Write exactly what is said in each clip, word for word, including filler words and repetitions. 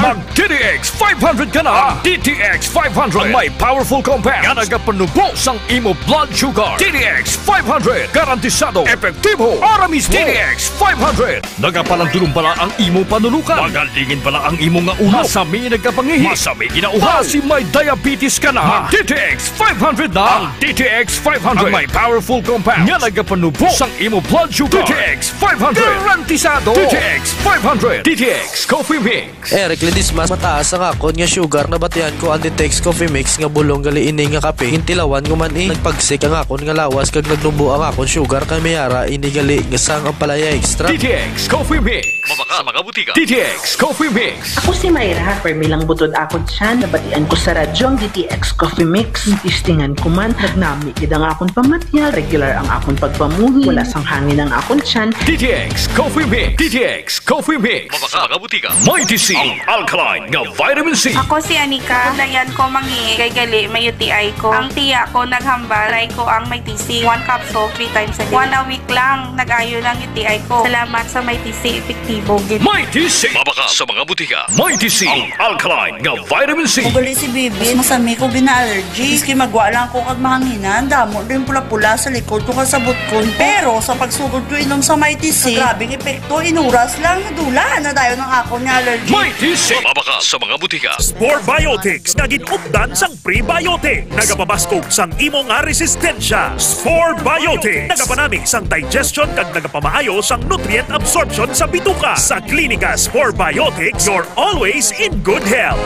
Mag D T X five hundred ka na. Ang D T X five hundred ang may powerful compound nga nagapanubo sang imo blood sugar. D T X five hundred, garantisado, epektibo, para mismo. D T X five hundred, nagapalandulong bala ang imo panulukan? Magalingin bala ang imo nga ulo? Masami nagkapangihi? Masami ginauhaw? Basi may diabetes ka na? Mag D T X five hundred na. Ang D T X five hundred ang may powerful compound nga nagapanubo sang imo blood sugar. D T X five hundred, garantisado. D T X five hundred, D T X Coffee Mix. Eric Ledesma, mataas ang akon nga sugar. Nabatian ko ang D T X Coffee Mix nga bulong gali ini nga kape. Gintilawan ko man, eh. Nagpagsik ang akon nga lawas kag nagnubo ang akon sugar, kay may ara ini gali nga sang ampalaya extra. D T X Coffee Mix. Mabakal sa mga butika. D T X Coffee Mix. Ako si Myra, permi lang butod akon tiyan. Nabatian ko sa radyo ang D T X Coffee Mix. Testingan ko man, nagnami gid ang akon pamatiya, regular ang akon pagpamuhi, wala sang hangin ang akon tiyan. D T X Coffee Mix. D T X Coffee Mix. Mabakal sa mga butika. Mighty C, ang alkaline nga vitamin C. Ako si Anika. Dayan ko mangihi kay gali may U T I ko. Ang tiya ko naghambal, try ko ang Mighty C. One capsule, three times a day. One a week lang, nag-ayo lang U T I ko. Salamat sa Mighty C, epektibo gid. Mighty C. Mabakal sa mga butika. Mighty C, ang alkaline nga vitamin C. Ugali si Bibi, masami ko gina-allergy. Maski magwa lang ko kag mahanginan, damo din pula-pula sa likod ko kag sa butkon ko. Pero sa pagsugod ko inom sa Mighty C, grabing epekto, inuras lang, nadula na dayon ang akon nga allergy. Mighty C. Mabakal sa mga butika. Spore Biotics nga gin-updan sang prebiotic. Nagapabaskog sang imo nga resistensya. Spore Biotics. Nagapanami sang digestion kag nagapamaayo sang nutrient absorption sa bituka. Sa Klinika Spore Biotics, you're always in good health.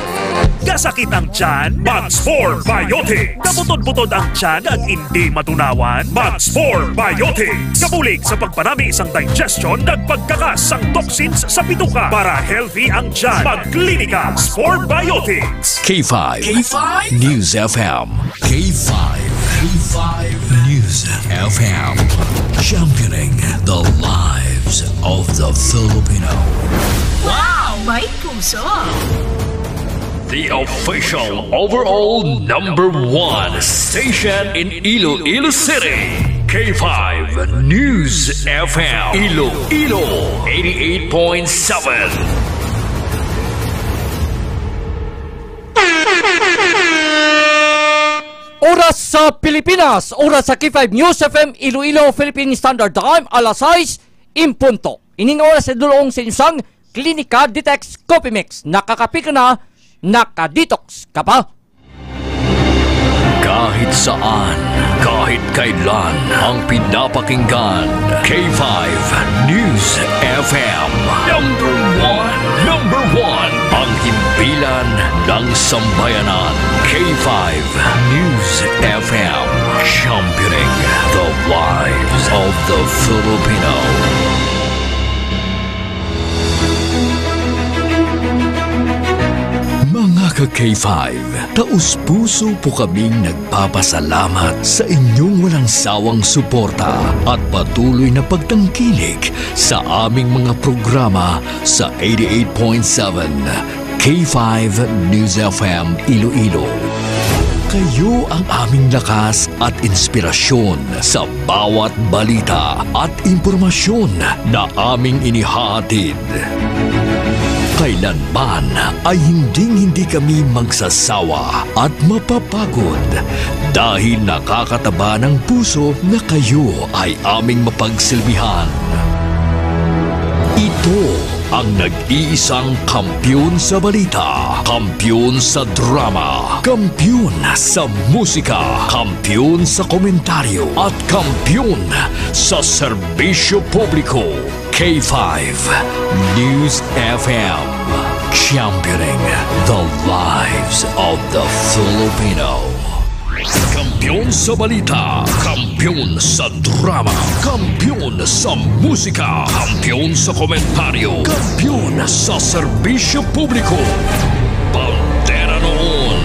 Kasakit ang tiyan? Mag Spore Biotics. Kabutod-butod ang tiyan kag indi matunawan? Mag Spore Biotics. Kabulig sa pagpanami sang digestion kag pagkakas sang toxins sa bituka. Para healthy ang tiyan, mag Klinika Spore Biotics. K five K five News F M. K five K five News F M. Championing the lives of the Filipino. Wow! May puso! The official overall number one station in Iloilo City. K five News F M. Iloilo, eighty-eight point seven. Oras sa Pilipinas, oras sa K five News F M Iloilo, Philippine Standard Time, alas sais en punto. Ining oras ay dulong sa inyo sang Klinika Detox Coffee Mix. Nakakape ka na, nakadetox ka pa. Kahit saan, kahit kailan, ang pinapakinggan, K five News F M. Number one, number one, ang himpilan ng sambayanan, K five News F M, championing the lives of the Filipino. Mga ka-K five, taos-puso po kaming nagpapasalamat sa inyong walang sawang suporta at patuloy na pagtangkilik sa aming mga programa sa eighty-eight point seven K five News F M Iloilo. Kayo ang aming lakas at inspirasyon sa bawat balita at impormasyon na aming inihahatid. Kailanman ay hinding-hindi kami magsasawa at mapapagod dahil nakakataba ng puso na kayo ay aming mapagsilbihan. Ito ang nag-iisang kampiyon sa balita, kampiyon sa drama, kampiyon sa musika, kampiyon sa komentaryo, at kampiyon sa serbisyo publiko. K five News F M, championing the lives of the Filipino. Kampiyon sa balita, kampiyon sa drama, kampiyon sa musika, kampiyon sa komentaryo, kampiyon sa serbisyo publiko. Bandera noon,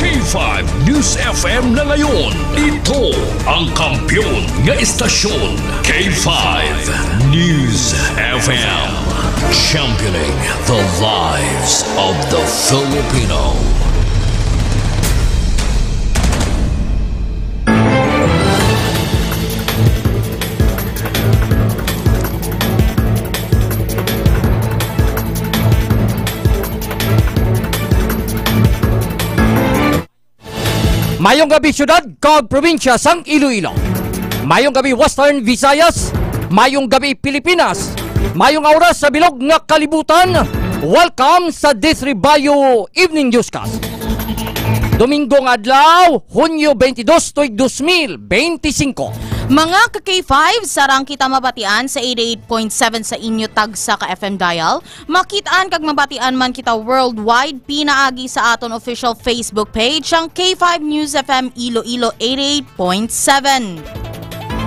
K five News F M na ngayon. Ito ang kampiyon nga istasyon, K five News F M. Championing the lives of the Filipino. Mayong gabi, syudad kag probinsya sang Iloilo. Mayong gabi, Western Visayas. Mayong gabi, Pilipinas. Mayong oras sa bilog nga kalibutan. Welcome sa D three Bayo Evening Newscast. Domingo nga adlaw, Hunyo twenty-two, tuig dos mil benti singko. Mga ka K five, sarang kita mabatian sa eighty-eight point seven sa inyo tagsa ka F M dial. Makit-an kag mabatian man kita worldwide pinaagi sa aton official Facebook page, ang K five News F M Iloilo eighty-eight point seven.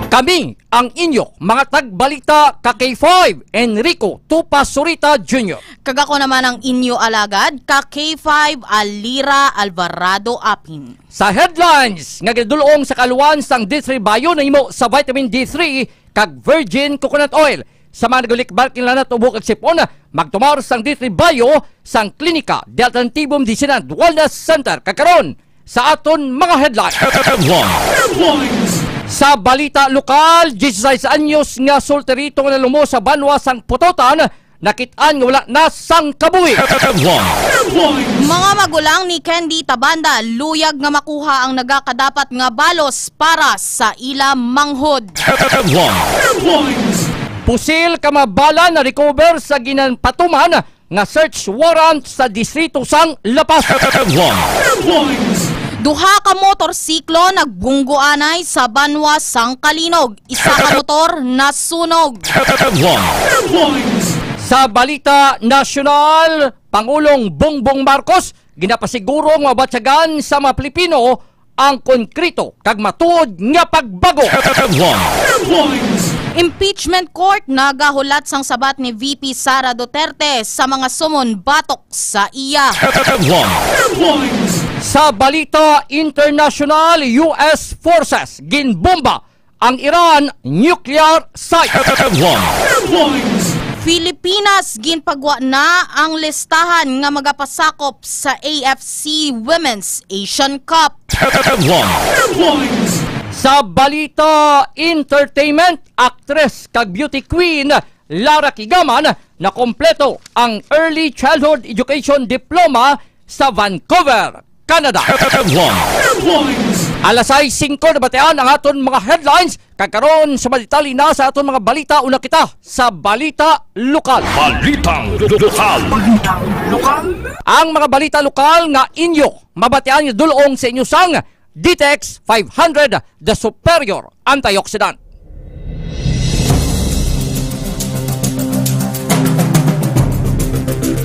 Kami ang inyo mga tagbalita ka K five, Enrico Tupa Surita Junior. Kag ako naman ang inyo alagad ka K five, Alira Alvarado Apin. Sa headlines nga gidulong sa kaluan sang D three Bayo, nahimo sa vitamin D three kag virgin coconut oil. Sa mga nagalikbal kinlanat, ubo kag sipon, magtumar sang D three Bayo sang Klinika de Alternativo Medicina and Wellness Center. Kag karon, sa aton mga headlines. Headlines. Sa balita lokal, dieciséis anyos nga solterito nga nalumos sa banwa sang Pototan, nakit-an nga wala na sang kabuhi. Headlines. Mga magulang ni Candy Tabanda luyag nga makuha ang nagakadapat nga balos para sa ila manghod. Headlines. Pusil kag mga bala na-recover sa ginpatuman nga search warrant sa distrito sang La Paz. Headlines. Duha ka motorsiklo nagbunggo anay sa banwa sang Calinog. Isa ka motor nasunog. Headlines. Sa balita nasyonal, Pangulong Bongbong Marcos ginapasiguro nga mabatyagan sa mga Pilipino ang konkreto kag matuod nga pagbago. Headlines. Impeachment Court nagahulat sang sabat ni V P Sara Duterte sa mga sumon batok sa iya. Headlines. Sa balita internasyonal, U S forces ginbomba ang Iran nuclear site. Headlines. Filipinas, ginpagwa na ang listahan nga magapasakop sa A F C Women's Asian Cup. Headlines. Sa balita entertainment, actress kag beauty queen Lara Kigaman, nakompleto ang Early Childhood Education Diploma sa Vancouver, Canada. Headlines. Alas sais singko na batian ang aton mga headlines. Kag karon, sa madetalye na sa aton mga balita, una kita sa balita lokal. Balitang lokal. Balitang lokal. Ang mga balita lokal nga inyo mabatian nga dulong sa inyo sang Ditex five hundred, the superior antioxidant.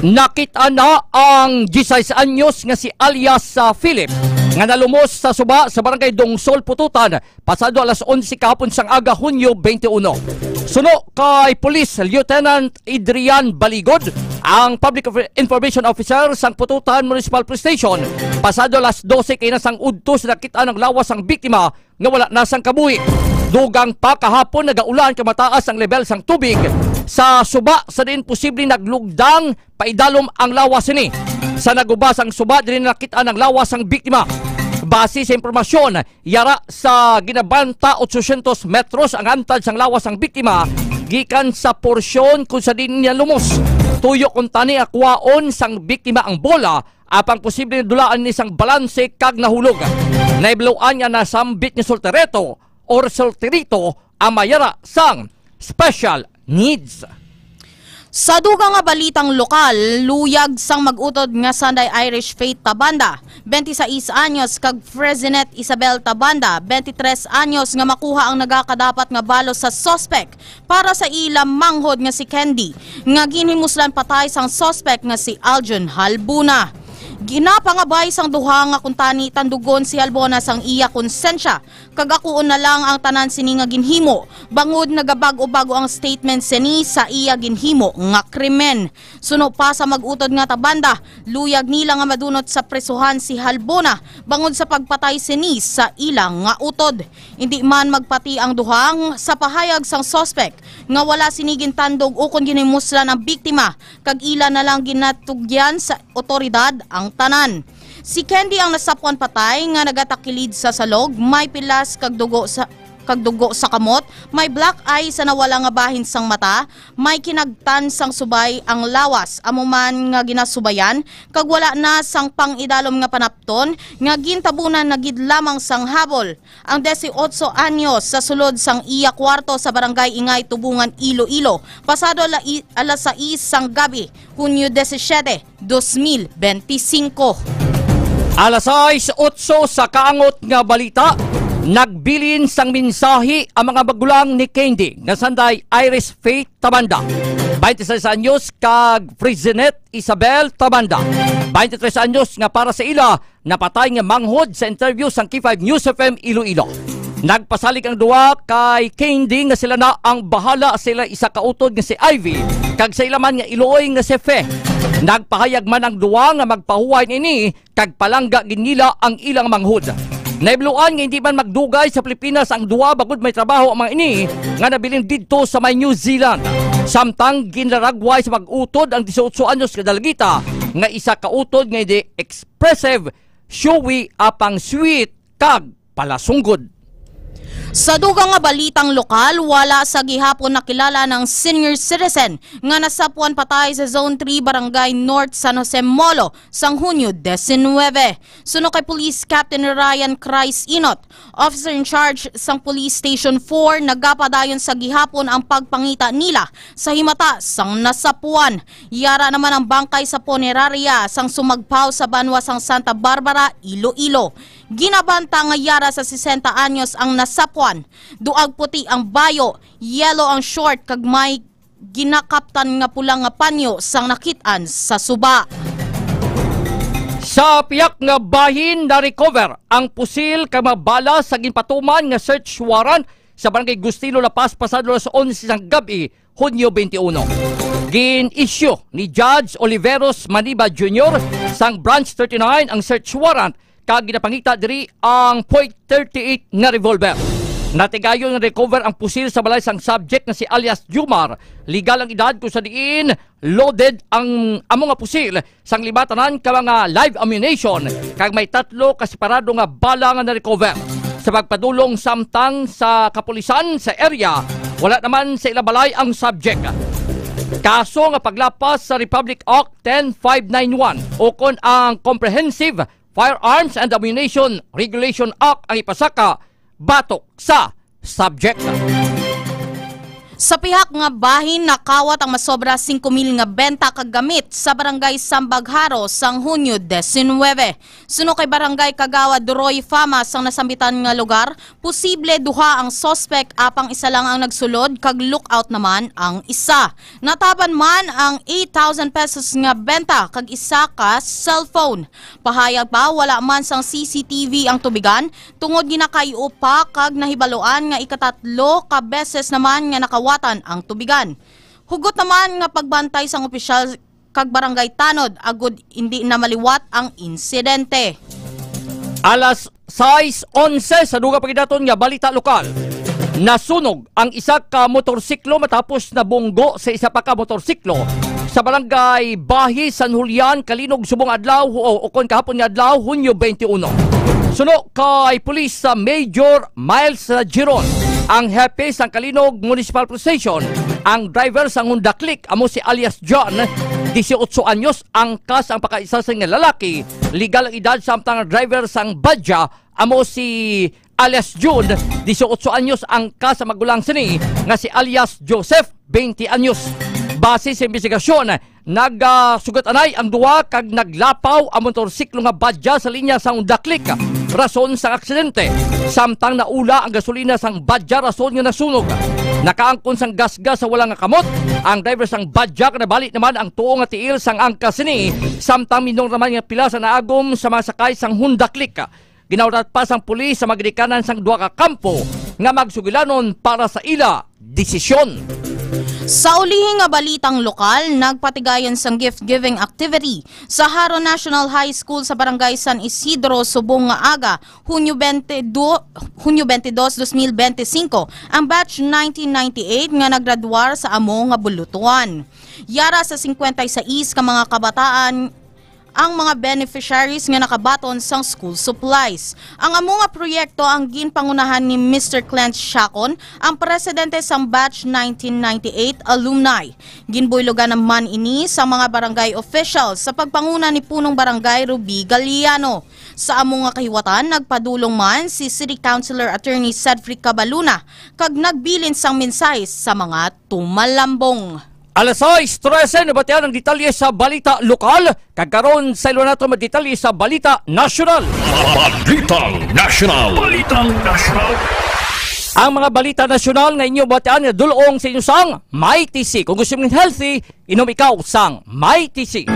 Nakit-an na ang dieciséis anyos nga si alias, ah, Philip, nga nalumos sa suba sa Barangay Dongsol, Pototan, pasado alas onse kahapon sang aga, Hunyo twenty-one. Suno kay Police Lieutenant Adrian Baligod, ang Public Inf-, Information Officer sang Pototan Municipal Police Station, pasado alas dose kay na sang udto sa nakit-an ang lawas sang biktima nga wala na sang kabuhi. Dugang pa kahapon, nagaulan kag mataas ang level sang tubig sa suba, sa diin posible naglugdang paidalom ang lawas sini. Sa naguba sang suba, diri nakit-an ang lawas sang biktima. Base sa impormasyon, yara sa ginabanta, otsosyentos metros ang antad sang lawas sang biktima gikan sa porsyon kung sa diin niya lumos. Tuyo kuntani akwaon sang biktima ang bola, apang posible dulaan ni sang balanse kag nahulog. Nahibaluan nga nasambit ni soltereto or solterito ang mayara sang special needs. Sa dugang nga balitang lokal, luyag sang mag-utod nga Sunday Irish Faith Tabanda, twenty-seis anyos, kag Fresinet Isabel Tabanda, twenty-tres anyos, nga makuha ang nagakadapat nga balos sa suspek para sa ila manghod nga si Candy, nga ginhimuslan patay sang suspek nga si Aljon Halbuna. Ginapangabay sang duha nga kuntani tandugon si Halbuna sang iya konsensya, kag akuon na lang ang tanan sini nga ginhimo, bangod nagabag-o-bago ang statement sini sa iya ginhimo nga krimen. Suno pa sa mag-utod nga Tabanda, luyag nila nga madunot sa presohan si Halbuna bangod sa pagpatay sini sa ila nga utod. Indi man magpati ang duha sa pahayag sang suspek nga wala sini gintandog ukon ginhimuslan ang biktima, kag ila na lang ginatugyan sa otoridad ang tanan. Si Candy ang nasapwan patay nga nagatakilid sa salog, may pilas kag dugo sa pagdugo sa kamot, may black eye sa nawala nga bahin sang mata, may kinagtan sang subay ang lawas, amo man nga ginasubayan, kag wala na sang pang-idalom nga panapton nga gintabunan na gid lamang sang habol. Ang dieciocho anyos sa sulod sang iya kwarto sa Barangay Ingay, Tubungan, Iloilo, pasado ala-, alas sais sang gabi, Hunyo disisiete, dos mil benti singko. Alas sais, otso sa kaangot nga balita, nagbilin sang mensahe ang mga magulang ni Candy nga sanday Iris Faith Tabanda, twenty-seis anyos, kag Frizinet Isabel Tabanda, twenty-tres anyos, nga para sa ila napatay nga manghod sa interview sang K five News F M Iloilo. Nagpasalig ang duha kay Candy nga sila na ang bahala sa ila isa ka utod nga si Ivy, kag sa ila man nga iloy nga si Fe. Nagpahayag man ang duha nga magpahuway nini kag palangga gid nila ang ilang manghod. Nahibaluan nga hindi man magdugay sa Pilipinas ang duha, bangod may trabaho ang mga ini nga nabilin didto sa may New Zealand. Samtang ginlaragway sa pag-utod ang dieciocho anyos nga dalagita nga isa ka utod nga hindi expressive, showy, apang sweet kag palasunggod. Sa dugang nga balitang lokal, wala sa gihapon nakilala ang senior citizen nga nasapwan patay sa Zone three, Barangay North, San Jose, Molo, sang Hunyo diecinuebe. Suno kay Police Captain Ryan Christ Inot, officer in charge sang Police Station four, nagapadayon sa gihapon ang pagpangita nila sa himata sang nasapwan. Yara naman ang bangkay sa punerarya sang sumagpaw sa banwa sang Santa Barbara, Iloilo. Ginabanta nga yara sa sesenta anyos ang nasapwan. Duag puti ang bayo, yellow ang short, kag may ginakaptan nga pula nga panyo sang nakit-an sa suba. Sa pihak nga bahin, na-recover ang pusil kag mga bala sa ginpatuman nga search warrant sa Barangay Gustilo, La Paz, pasado alas onse sang gab-i, Hunyo twenty-one. Gin-issue ni Judge Oliveros Maniba Junior sang Branch thirty-nine ang search warrant kag ginapangita diri ang point thirty-eight nga revolver. Natigayon nga recover ang pusil sa balay sang subject nga si alias Jumar. Legal ang edad kung sa diin loaded ang amo nga pusil sang lima tanan ka mga live ammunition, kag may tatlo ka separado nga bala nga na-recover. Sa pagpadulong samtang sa kapulisan sa area, wala naman sa ila balay ang subject. Kaso nga paglapas sa Republic Act ten five nine one, ukon ang Comprehensive Firearms and Ammunition Regulation Act ang ipasaka batok sa subject. Sa pihak nga bahin, nakawat ang masobra singko mil nga benta kag gamit sa Barangay Sambagharo sang Hunyo diecinuebe. Suno kay Barangay Kagawad Roy Fama sang nasambitan nga lugar, posible duha ang suspek, apang isa lang ang nagsulod kag lookout naman ang isa. Nataban man ang eight thousand pesos nga benta kag isa ka cellphone. Pahayag pa, wala man sang C C T V ang tubigan, tungod ginakay-o pa kag nahibaluan nga ikatatlo ka beses naman nga nakawatan ang tubigan. Hugot naman nga pagbantay sang opisyal kag barangay tanod agud indi na maliwat ang insidente. Alas sais onse sa dugang pagkadaton nga balita lokal. Nasunog ang isa ka motorsiklo matapos nabunggo sa isa pa ka motorsiklo sa barangay Bahi, San Julian, Calinog, subong adlaw o, o kon kahapon nga adlaw, Hunyo twenty-one. Suno kay Police sa Major Miles Giron, ang hepe sang Calinog Municipal Procession, ang driver sang Honda Click amo si alias John, dieciocho anyos, angkas ang pagkaisa sa nga lalaki, legal ang edad, samtang ang driver sang Badya amo si alias June, dieciocho anyos, angkas sa magulang sini nga si alias Joseph, twenty anyos. Base sa imbestigasyon, nagsugat-anay ang duha kag naglapaw ang motorsiklo nga Badya sa linya sang Honda Click, rason sang aksidente. Samtang naula ang gasolina sang Badya, rason nga nasunog. Nakaangkon sang gasgas sa wala nga kamot ang driver sang Badya, kag nabali naman ang tuo nga tiil sang angkas sini, samtang minor naman nga pila sa naagom sa mga sakay sang Honda Click. Ginaurat pa sang pulis sa mga ginikanan sang duha ka kampo nga magsugilanon para sa ila desisyon. Sa ulihi nga balitang lokal, nagpatigayon sang gift-giving activity sa Jaro National High School sa Barangay San Isidro subong nga aga, Hunyo twenty-two, Hunyo twenty-two, dos mil benti singko, ang batch nineteen ninety-eight nga naggraduar sa amo nga bulutuan. Yara sa singkwenta y sais ka mga kabataan ang mga beneficiaries nga nakabaton sang school supplies. Ang amo nga proyekto ang ginpangunahan ni Mister Clint Chacon, ang presidente sang batch nineteen ninety-eight alumni. Ginbuylogan naman ini sa mga barangay officials sa pagpanguna ni Punong Barangay Ruby Galiano. Sa amo nga kahiwatan, nagpadulong man si City Councilor Attorney Cedric Cabaluna kag nagbilin sang mensahe sa mga tumalambong. Alas sais trese, nabatian ang detalye sa balita lokal, kag karon saylo naton magdetalye sa balita nasyonal. Balitang Nasyonal. Balitang Nasyonal. Ang mga balita nasyonal nga inyo batian nga dul-ong sa inyo sang Mighty C. Kung gusto mo healthy, inom ikaw sang Mighty C.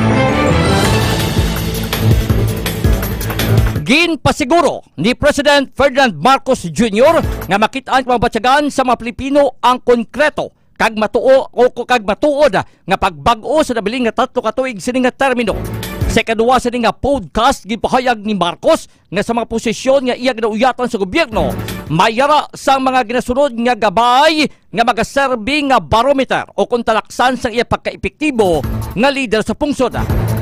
Ginpasiguro ni President Ferdinand Marcos Junior nga makit-an sa mga batyagan sa mga Pilipino ang konkreto kag matuo o ko-, kag matuod nga pagbag-o sa nabilin nga tatlo ka tuig sini nga termino. Sa ikaduwa sini nga podcast, gipahayag ni Marcos nga sa mga posisyon nga iya ginauyatan sa gobyerno, may yara sang mga ginasunod nga gabay nga magaserbi nga barometer o kung talaksan sang iya pagkaepektibo nga lider sa pungsod.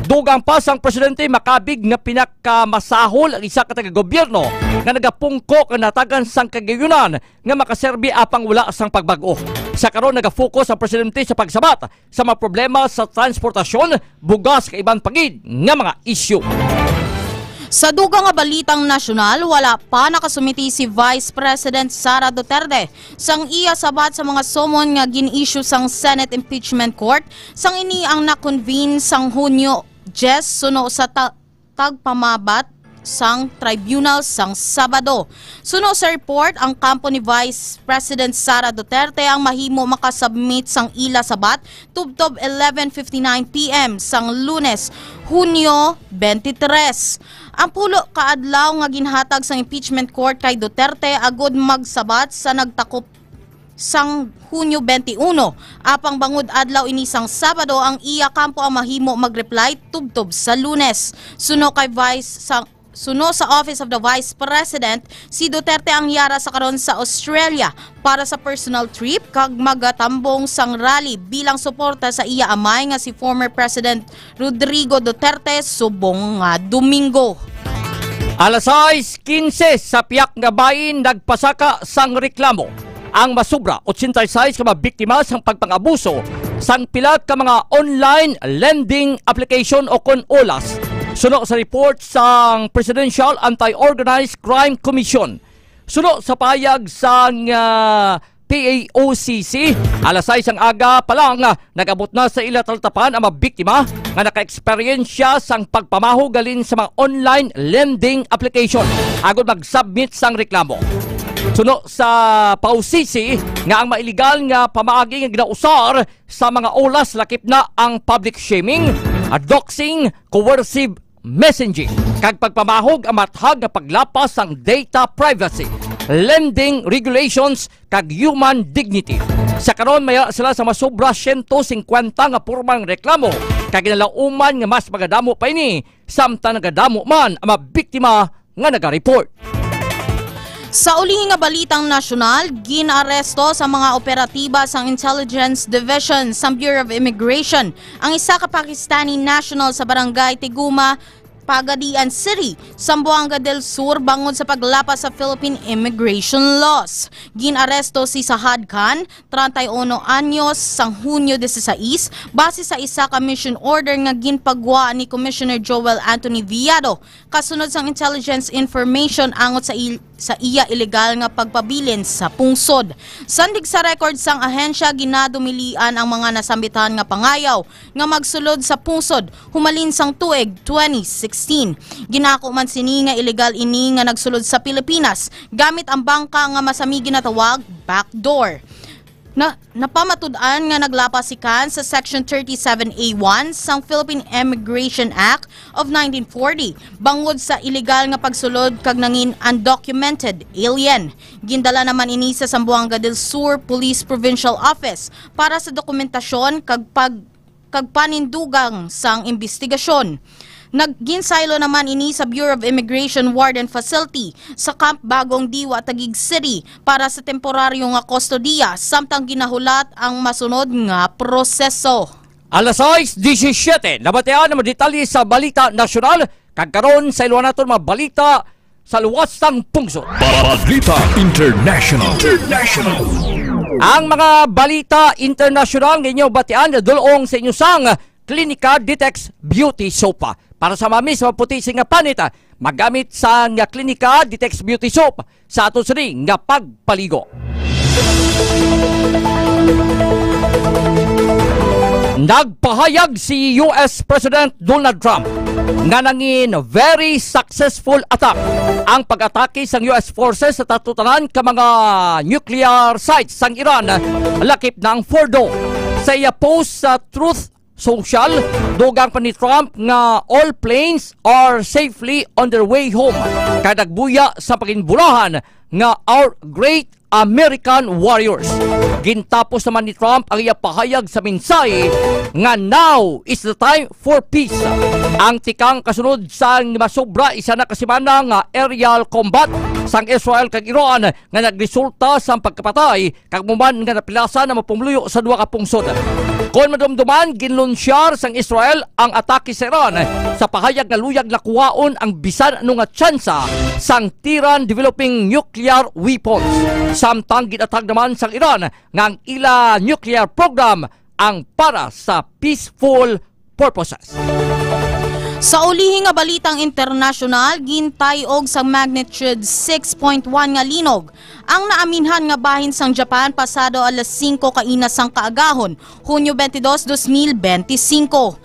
Dugang pa sang presidente, makabig nga pinakamasahol ang isa ka taga-gobyerno nga nagapungko nga natagan sang kagayunan nga makaserbi apang wala sang pagbag-o. Sa karon, nagafocus ang presidente sa pagsabat sa mga problema sa transportasyon, bugas, kag iban pa gid nga mga isyu. Sa dugang nga balitang nasyonal, wala pa nakasumiti si Vice President Sara Duterte sang iya sabat sa mga summon nga gin-issue sang Senate Impeachment Court, sang ini ang na-convene sang Hunyo diyes suno sa ta-, tagpamabat sang tribunal sang Sabado. Suno sa report, ang kampo ni Vice President Sara Duterte ang mahimo makasubmit sang ila sabat tubtob eleven fifty-nine P M sang Lunes, Hunyo twenty-three. Ang pulo ka adlaw nga ginhatag sang impeachment court kay Duterte agud magsabat sa nagtakop sang Hunyo twenty-one, apang bangod adlaw ini sang Sabado, ang iya kampo ang mahimo mag-reply tubtob sa Lunes. Suno kay Vice sa, suno sa Office of the Vice President, si Duterte ang yara sa karon sa Australia para sa personal trip kag magatambong sang rally bilang suporta sa iya amay nga si former President Rodrigo Duterte subong nga Domingo. Alas sais quince, sa pihak nga bahin nagpasaka sang reklamo. Ang masobra, ochenta y seis ka mga biktima sang pagpang-abuso sang pila ka mga online lending application o kon OLAs, suno sa report sang Presidential Anti-Organized Crime Commission. Suno sa pahayag sang, ah, P A O C C, alas sais ang aga pa lang, ah, nag-abot na sa ila talatapan ang mga biktima nga naka-eksperyensya sang pagpamahog halin sa mga online lending application agud mag-submit sang reklamo. Suno sa P A O C C nga ang mga illegal nga pamaagi nga ginausar sa mga OLAs lakip na ang public shaming, ah, doxing, coercive messaging, kag pagpamahog ang mathag nga paglapas sang data privacy, lending regulations, kag human dignity. Sa karon, may sila sa masobra siyento singkwenta nga porma nga reklamo, kag ginalauman nga mas magadamo pa ini, samtang nagadamo man ang mga biktima nga naga-report. Sa uli nga balitang nasyonal, gin-aresto sa mga operatiba sang Intelligence Division sang Bureau of Immigration ang isa ka Pakistani national sa barangay Tiguma, Pagadian City, Zamboanga del Sur, bangod sa paglapas sa Philippine immigration laws. Gin-aresto si Sahad Khan, treinta y uno anyos, sang Hunyo dieciséis, base sa isa ka mission order nga ginpagwa ni Commissioner Joel Anthony Viado, kasunod sang intelligence information angot sa il-, sa iya ilegal nga pagpabilin sa pungsod. Sandig sa record sang ahensya, ginadumilian ang mga nasambitan nga pangayaw nga magsulod sa pungsod humalin sang tuig twenty sixteen. Ginako man sini nga ilegal ini nga nagsulod sa Pilipinas gamit ang bangka nga masami ginatawag backdoor. Na, napamatud-an nga naglapas si Khan sa Section thirty-seven A one sang Philippine Immigration Act of nineteen forty bangod sa ilegal nga pagsulod kag nangin undocumented alien. Gindala naman ini sa Zamboanga del Sur Police Provincial Office para sa dokumentasyon kag pag-, kag panindugang sang imbestigasyon. Nag-, ginsaylo naman ini sa Bureau of Immigration Warden Facility sa Camp Bagong Diwa, Taguig City para sa temporaryo nga kustodiya, samtang ginahulat ang masunod nga proseso. Alas sais disisiete, nabatian ang mga detalye sa balita nasyonal, kag karon sa iluhan naton mga balita sa luwas sang pungsod. Balita International. International. Ang mga balita internasyonal nga inyo batian nadul-ong sa inyo sang Klinika Detox Beauty Soap. Para sa mamis, maputi sing nga panit, magamit sang Klinika Detox Beauty Soap sa ato sini nga pagpaligo. Nagpahayag si U S President Donald Trump nga nangin very successful attack ang pag-atake sang U S forces sa tanan ka mga nuclear sites sang Iran, lakip na ang Fordo. Sa iya post sa Truth Social, dugang pa ni Trump nga all planes are safely on their way home, kag nagbuya sa paginbulahan nga our great American warriors. Gintapos naman ni Trump ang iya pahayag sa mensahe nga now is the time for peace. Ang tikang kasunod sang masobra isa na ka semana nga aerial combat sang Israel kag Iran nga nagresulta sa pagkapatay kag muman nga napilasan ang mga pumuluyo sa duha ka pungsod. Kon madumduman, ginlunsyar sang Israel ang atake sa Iran sa pahayag nga luyag na kuhaon ang bisan ano nga tsansa sang Tehran developing nuclear weapons. Samtang gin-atag naman sang Iran nga ang ila nuclear program ang para sa peaceful purposes. Sa ulihi nga balitang internasyonal, gintay-og sa magnitude six point one nga linog ang naaminhan nga bahin sang Japan pasado alas singko kaina sang kaagahon, Hunyo twenty-dos, dos mil benti singko.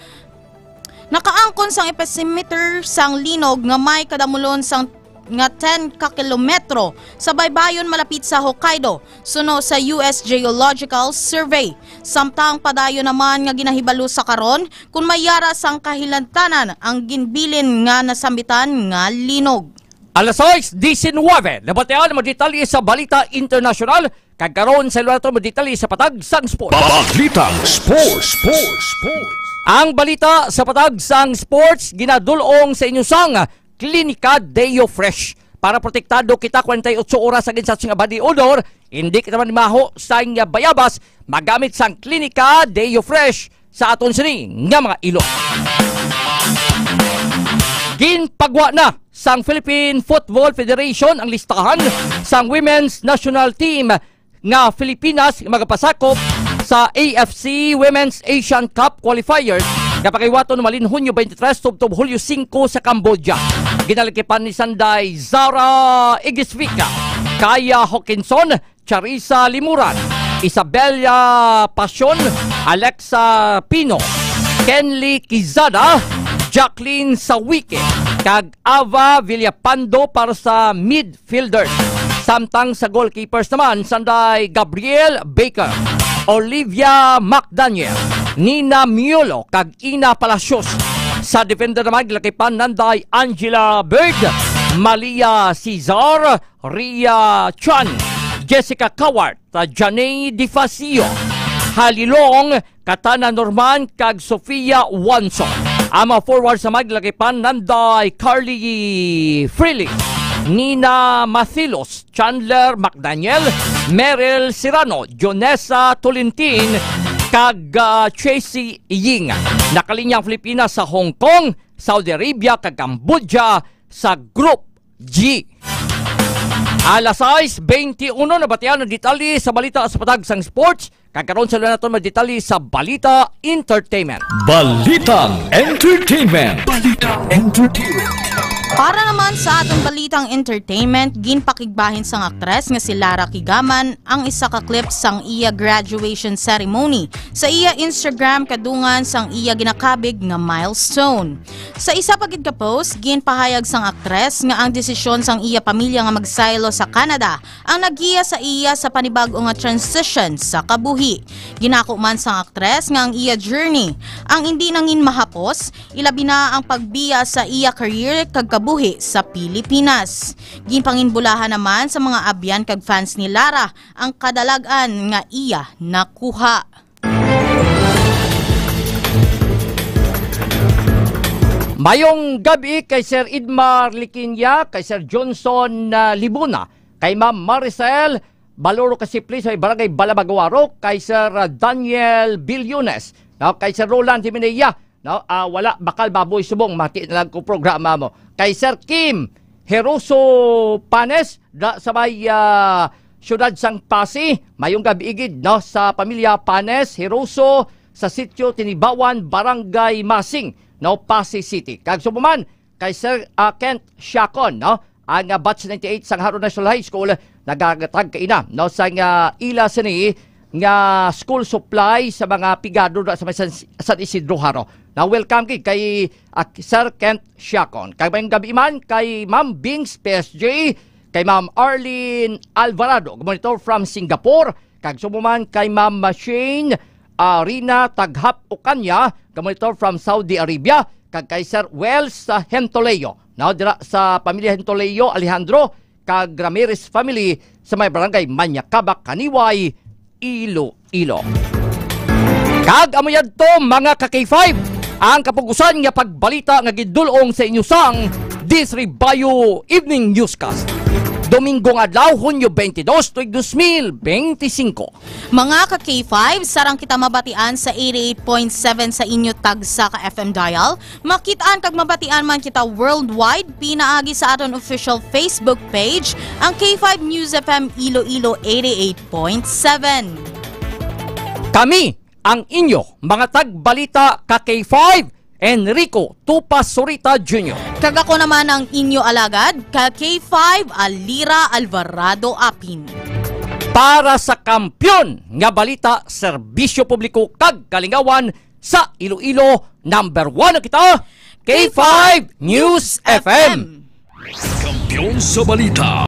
Nakaangkon sang epicenter sang linog nga may kadamulon sang nga ten ka kilometro sa baybayon malapit sa Hokkaido, suno sa U S Geological Survey. Samtang padayon naman nga ginahibalo sa karon kon may yara sang kahilantanan ang ginbilin nga nasambitan nga linog. Alas sais disinwebe, nabatian ang mga detalye sa balita internasyonal, kag karon sa iluhan naton mga detalye sa patag sang sports. Balitang sports, sports, sports. Ang balita sa patag sang sports ginadul-ong sa inyo sang Klinika Deo Fresh. Para protektado kita kwarenta y ocho oras sa ginsatso nga body odor, hindi kita manimaho sang bayabas, magamit sang Klinika Deo Fresh sa aton sini nga mga ilo. Ginpagwa na sang Philippine Football Federation ang listahan sang women's national team nga Filipinas magapasakop sa A F C Women's Asian Cup Qualifiers nga pagahiwaton malin Hunyo twenty-three tubtob Hulyo singko sa Cambodia. Ginalikipan ni sanday Zara Igisvica, Kaya Hawkinson, Charissa Limuran, Isabella Pasion, Alexa Pino, Kenly Quizada, Jacqueline Sawique, kag Ava Villapando para sa midfielders. Samtang sa goalkeepers naman, sanday Gabriel Baker, Olivia McDaniel, Nina Miolo, kag Ina Palacios. Sa defender naman, gilakipan nanday Angela Bird, Malia Cesar, Ria Chan, Jessica Cowart, Janae Di Facio, Halilong, Katana Norman, kag Sofia Wanso. Ang mga forwards sa maglagipan nanday Carly Freely, Nina Mathilos, Chandler McDaniel, Meryl Serrano, Jonessa Tolintin, kag, ah, Tracy Ying. Nakalinya ang Pilipinas sa Hong Kong, Saudi Arabia, kag Cambodia sa Group G. Alas sais beinti uno, nabatian ang detalye sa balita sa patag sang sports. Kag karon sa naton mga detalye sa balita entertainment. Balitang entertainment. Balitang entertainment. Para naman sa aton balitang entertainment, ginpakigbahin sang aktres nga si Lara Kigaman ang isa ka clip sang iya graduation ceremony sa iya Instagram kadungan sang iya ginakabig nga milestone. Sa isa pa gid ka post, ginpahayag sang aktres nga ang desisyon sang iya pamilya nga magsaylo sa Canada ang naggiya sa iya sa panibag-o nga transition sa kabuhi. Ginako man sang aktres nga ang iya journey ang indi nangin mahapos, ilabi na ang pagbiya sa iya career kag kabuhi sa Pilipinas. Ginpanginbulahan naman sa mga abyan kag fans ni Lara ang kadalag-an nga iya nakuha. Mayong gabi kay Sir Idmar Liquiña, kay Sir Johnson, ah, Libuna, kay Ma'am Maricel Baloro Casiplis sa Barangay Balabaguaro, kay Sir, ah, Daniel Billones, No, kay Sir Roland Jimenea, no, ah, wala, bakal baboy subong, mati na lang ko programa mo. Kay Sir Kim Heroso Panes, da sa may, ah, siyudad sang Pasi, mayong gabi igid, no, sa pamilya Panes Heroso sa sitio Tinibawan, Barangay Masing, no, Pasi City. Kag subuman kay Sir, ah, Kent Siacon, no, ang, ah, batch ninety-eight sang Haro National High School, nagagatag kaina, no, sa nga ila sini nga school supply sa mga pigado na sa may San, San Isidro Haro. Na welcome gid kay, ah, Sir Kent Siacon. Kag mayong gabi man kay Ma'am Bings P S J, kay Ma'am Arlene Alvarado, monitor from Singapore, kag subuman kay Ma'am Shane, ah, Rina Taghap Ukanya, monitor from Saudi Arabia, kag kay Sir Wells, ah, Hentoleo, no, dira sa pamilya Hentoleo Alejandro kag Ramirez family sa may barangay Manyakabak, Kaniway, Iloilo. Kag amo yadto, mga ka K five, ang kapugusan nga pagbalita nga gidul-ong sa inyo sang Disribayo Evening Newscast. Domingo nga adlaw, Hunyo twenty-dos, tuig dos mil benti singko. Mga ka K five, sarang kita mabatian sa eighty-eight point seven sa inyo tagsa ka F M dial. Makitaan kag mabatian man kita worldwide pinaagi sa aton official Facebook page, ang K five News F M Iloilo eighty-eight point seven. Kami ang inyo mga tagbalita ka K five, Enrico Tupas Surita Junior. Kag ako naman ang inyo alagad ka K five, Alira Alvarado Apin. Para sa kampiyon nga balita, serbisyo publiko kag kalingawan sa Iloilo, number one na kita, K five News F M. Kampiyon sa balita.